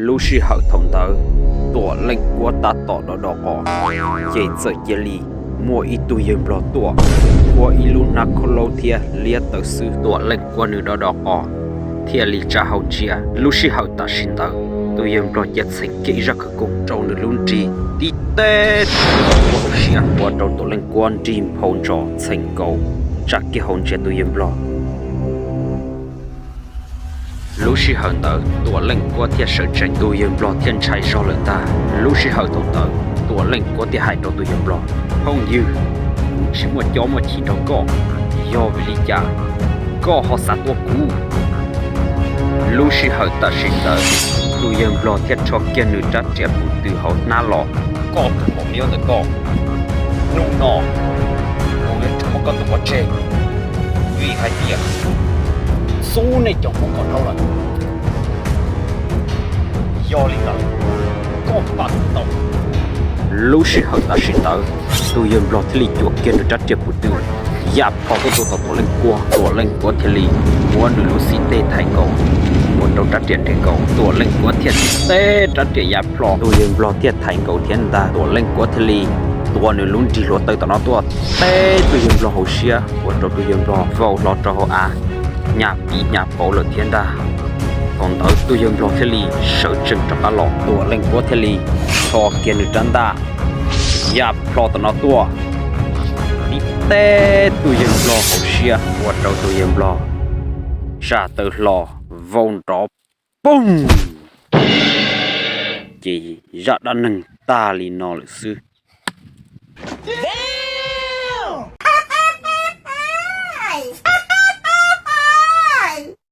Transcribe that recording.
Lub sij hawm thaum ntawd, Tuam Leej Kuab tab tom do do qos, ces txawm cia li muaj ib tug yawg nplog tuaj, ua ib lub hnab khaub laub thiab liab tawv xwb. Tuam Leej Kuab nws do do qos, thiaj li tsa hau ntsia. Lub sij hawm tam sim ntawd, tus yawg nplog cia txheem kiag ib zaj khawv koob rau nws lub nrig, tib teg hauv siab, ua rau Tuam Leej Kuab nrig nphau ntsos txheem nkaus, tsa kiag hau ntsia tus yawg nplog. Lub sij hawm ntawd Tuam Leej Kuab thiaj sawv tsees, tus yawg nplog thiaj ntshai zog lawm ntag. Lub sij hawm thaum ntawd Tuam Leej Kuab thiaj hais rau tus yawg nplog, Phooj ywg, kuv tsis muaj cob muaj chim nrog koj, yog vim li cas koj ho xav tua kuv? Lub sij hawm tam sim ntawd, tus yawg nplog thiaj rho kiag nws rab riam pum tw hauv hnab los, Koj tus maum me ntawm koj, hnub no kuv yuav tsum muab koj tua pov tseg, vim hais tias xub nej cov kuv kom dhau lawm. Yog li ntawd, koj pam kuv tau. Lub sij hawm tam sim ntawd, tus yawg nplog thiaj li cuam kiag nws rab riam pum tw, ya plho tuaj rau tom Tuam Leej Kuab. Tuam Leej Kuab thiaj li muab nws lub xib teg thaiv nkaus, ua rau rab riam nres nkaus. Tuam Leej Kuab thiaj tib teg rab riam ya plho, tus yawg nplog thiaj thaiv nkaus thiab ntag. Tuam Leej Kuab thiaj li tuav nws lub nrig hluav taws tom no tuaj teb tus yawg nplog hauv siab, ua rau tus yawg nplog vau hlo rau hauv av, hnyav piv hnyav pauv lawm thiab ntag. Thaum ntawd tus yawg nplog thiaj li sawv tsees rov qab los. Tuam Leej Kuab thiaj li rho kiag nws rab ntaj ya plho tom no tuaj, tib teg tus yawg nplog hauv siab, ua rau tus yawg nplog tsa taw hlo, vau nrov poog, ces zaj dab neeg tag li no lawm xwb.